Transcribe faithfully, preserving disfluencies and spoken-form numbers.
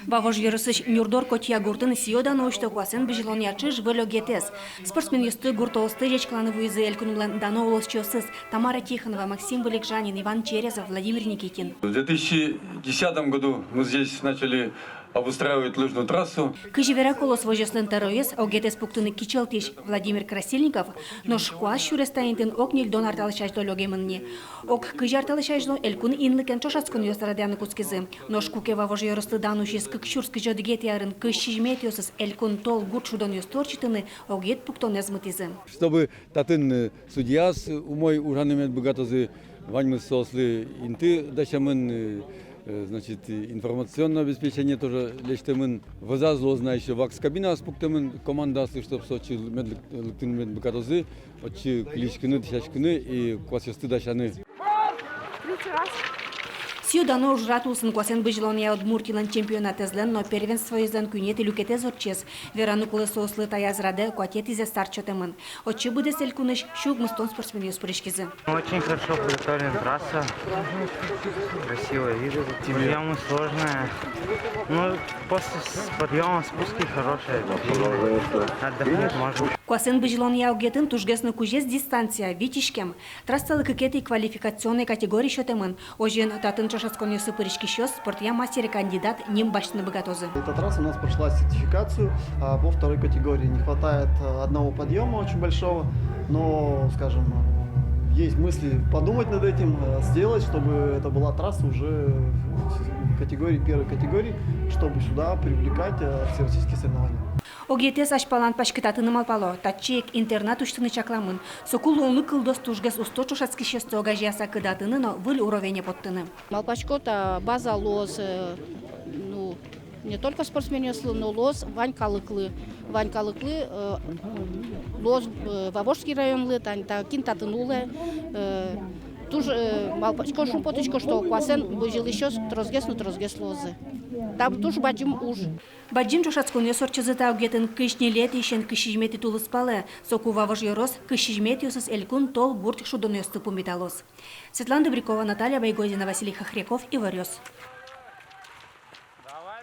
Вавож ёросысь Нюрдор Котья гуртын сӥё-дано усьто куасэн бызьылонъя ӵыж-выль огетэз. Спортсменъёсты, гуртоосты ӟечкыланы вуизы элькунмылэн дано улосчиосыз. Тамара Тихонова, Максим Вылегжанин, Иван Черезов, Владимир Никитин. В две тысячи десятом году мы здесь начали обустраивать лыжную трассу. Кызьы вера Колос возёслэн тӧроез, огетэз пуктыны кичӧлтӥсь Владимир Красильников нош куас сюрес та интын ог ньыльдон ар талэсь азьло лёгемын ни. Ог кызь ар талэсь азьло элькун инлыкен ӵошатсконъёс радъяны кутскизы. Нош куке Вавож ёрослы дан усиз кык сюрс кызь одӥгетӥ арын кызь сизьыметӥосыз элькун тол гурт шудонъёсты ортчытыны, огет пуктонэз мытӥзы. Чтобы татын, э, судьяос умой ужаны мед быгатозы, ваньмыз соослы инты дасямын, э, э, значит, и информационное обеспечение тоже лэсьтэмын. Вӧзаз луоз на ещё вакс кабинаос пуктэмын командаослы, чтоб со отчы мед лык-, лыктыны мед быгатозы, отчы кылиськыны, дӥсяськыны и куасъёсты дасяны. Сӥё-дано ужрад улсын куасэн бызьылонъя Удмуртилэн чемпионатэзлэн но первенствоезлэн куинетӥ люкетэз ортчиз. Вераны кулэ, соослы таяз радэ куатетӥзэ старт сётэмын. Отчы быдэс элькунысь сю укмыстон спортсменъёс пыриськизы. Очень хорошо подготовлена трасса. Красивые виды. Подъёмы сложные. Ну, после с-, подъёма спуски хорошие. Отдохнуть можно. Куасэн бызьылонъя огетын тужгес но кузез дистанция — вить иськем. Трассалы кыкетӥ квалификационной категория сётэмын. Озьыен, татын ӵошатсконъёсы пыриськисьёс — спортъя мастере кандидат ним басьтыны быгатозы. Эта трасса у нас прошла сертификацию, а, по второй категории. Не хватает, а, одного подъёма очень большого, но, скажем, есть мысли подумать над этим, а, сделать, чтобы это была трасса уже в категории, первой категории, чтобы сюда привлекать, а, всероссийские соревнования. Огетэз азьпалан паськытатыны малпало. Татчы ик интернат усьтыны чакламын. Соку луонлык кылдоз тужгес усто ӵошатскисьёсты огазеяса кыдатыны но выль уровене поттыны. Малпасько, та база луоз, э, ну, не только спортсменъёслы, но луоз вань калыклы. Вань калыклы, э, луоз, э, Вавожский районлы, тани та, кин татын улэ, э, туж, э, малпасько, шумпотӥсько, что куасэн бызьылӥсьёс тросгес но тросгес луозы. Та туж бадӟым уж. Бадӟым ӵошатсконъёс ортчизы та огетын кызь ньылетӥысен кызь сизьыметӥ тулыспалэ. Соку Вавож ёрос кызь сизьыметӥосыз элькун тол гурт шудонъёсты пумиталоз. Светлана Добрякова, Наталья Байгозина, Василий Хохряков, «Иворъёс».